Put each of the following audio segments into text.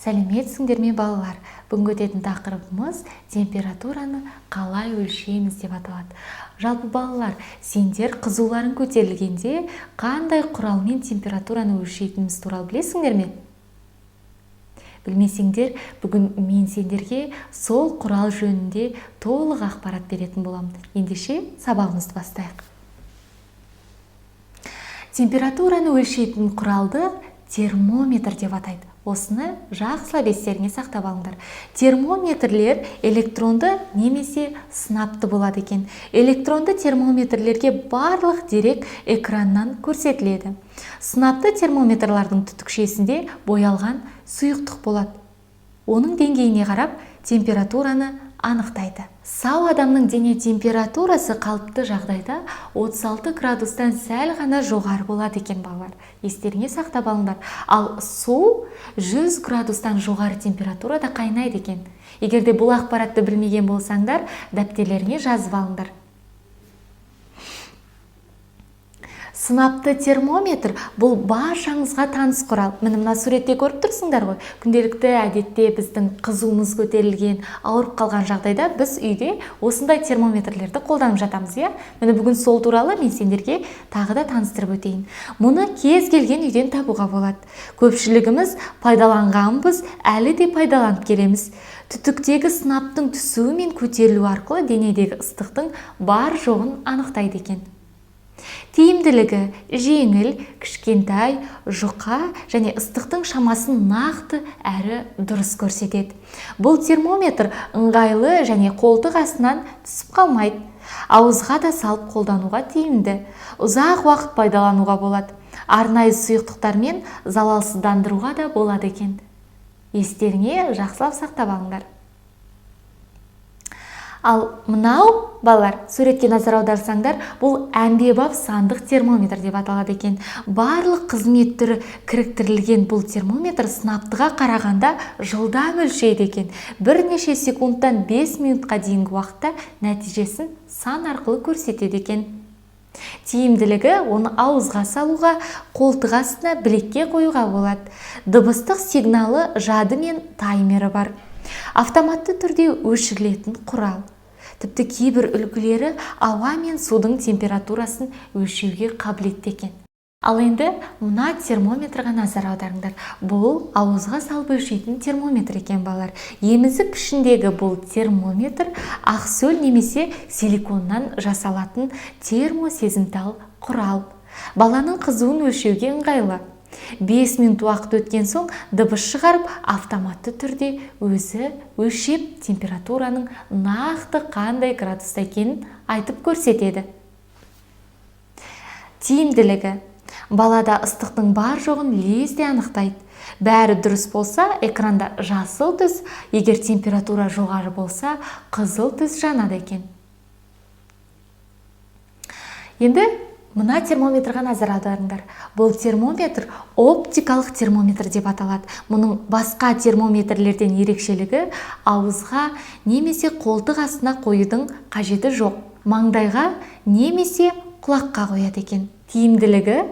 Сәлеметсіңдер ме, балалар! Бүгінгі өтетін тақырыбымыз «Температураны қалай өлшейміз» деп аталады. Жалпы, балалар, сендер қызуларың көтерілгенде қандай құралмен температураны өлшейтініміз туралы білесіңдер ме? Білмесеңдер, бүгін мен сендерге сол құрал жөнінде толық ақпарат беретін боламын. Ендеше, сабағымызды бастайық. Температураны өлшейтін құралды термометр деп атайды. Осыны жақсылап естеріңе сақтап алыңдар. Термометрлер электронды немесе сынапты болады екен. Электронды термометрлерге барлық дерек экраннан көрсетіледі. Сынапты термометрлардың түтікшесінде боялған сұйықтық болады. Оның деңгейіне қарап, температураны анықтайды. Сау адамның дене температурасы қалыпты жағдайда 36 градустан сәл ғана жоғары болады екен, балалар. Естеріңе сақтап алыңдар. Ал су 100 градустан жоғары температурада қайнайды екен. Егер де бұл ақпаратты білмеген болсаңдар, дәптерлеріңе жазып алыңдар. Сынапты термометр – бұл баршаңызға таныс құрал. Міне, мына суретте көріп тұрсыңдар ғой. Күнделікті әдетте біздің қызуымыз көтерілген, ауырып қалған жағдайда біз үйде осындай термометрлерді қолданып жатамыз, иә. Міне, бүгін сол туралы мен сендерге тағы да таныстырып өтейін. Мұны кез келген үйден табуға болады. Көпшілігіміз пайдаланғанбыз, әлі де пайдаланып келеміз. Түтіктегі сынаптың түсуі мен көтерілуі арқылы денедегі ыстықтың бар жоғын анықтайды екен. Тиімділігі: жеңіл, кішкентай, жұқа және ыстықтың шамасын нақты әрі дұрыс көрсетеді. Бұл термометр ыңғайлы және қолтық астынан түсіп қалмайды. Ауызға да салып қолдануға тиімді. Ұзақ уақыт пайдалануға болады. Арнайы сұйықтықтармен залалсыздандыруға да болады екен. Естеріңе жақсылап сақтап алыңдар. Ал мынау, балалар, суретке назар аударсаңдар, бұл әмбебап сандық термометр деп аталады екен. Барлық қызмет түрі кіріктірілген бұл термометр сынаптыға қарағанда жылдам өлшейді екен. Бірнеше секундтан 5 минутқа дейінгі уақытта нәтижесін сан арқылы көрсетеді екен. Тиімділігі: оны ауызға салуға, қолтық астына, білекке қоюға болады. Дыбыстық сигналы, жады мен таймері бар. Автоматты түрде өшірілетін құрал. Тіпті кейбір үлгілері ауа мен судың температурасын өлшеуге қабілетті екен. Ал енді мына термометрға назар аударыңдар. Бұл ауызға салып өлшейтін термометр екен, балалар. Емізік пішіндегі бұл термометр ақсөл немесе силиконнан жасалатын термосезімтал құрал. Баланың қызуын өлшеуге ыңғайлы. 5 минут уақыт өткен соң дыбыс шығарып, автоматты түрде өзі өлшеп, температураның нақты қандай градуста екенін айтып көрсетеді. Тиімділігі: балада ыстықтың бар жоғын лезде анықтайды. Бәрі дұрыс болса, экранда жасыл түс, егер температура жоғары болса, қызыл түс жанады екен. Енді мына термометрға назар аударыңдар. Бұл термометр оптикалық термометр деп аталады. Мұның басқа термометрлерден ерекшелігі: ауызға немесе қолтық астына қоюдың қажеті жоқ. Маңдайға немесе құлаққа қояды екен. Тиімділігі: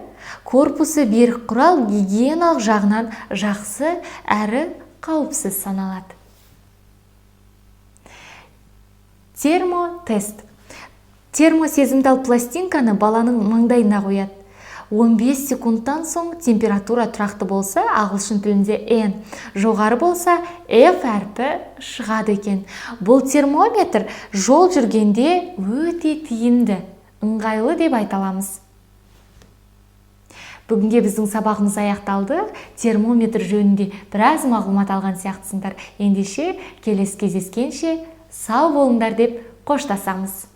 корпусы берік құрал гигиеналық жағынан жақсы әрі қауіпсіз саналады. Термотест. Термосезімтал пластинканы баланың маңдайына қояды. 15 секундтан соң температура тұрақты болса, ағылшын тілінде N, жоғары болса, F әрпі шығады екен. Бұл термометр жол жүргенде өте тиімді, ыңғайлы деп айта аламыз. Бүгінге біздің сабағымыз аяқталды. Термометр жөнінде біраз мағлұмат алған сияқтысыңдар. Ендеше, келесі кездескенше сау болыңдар деп қоштасамыз.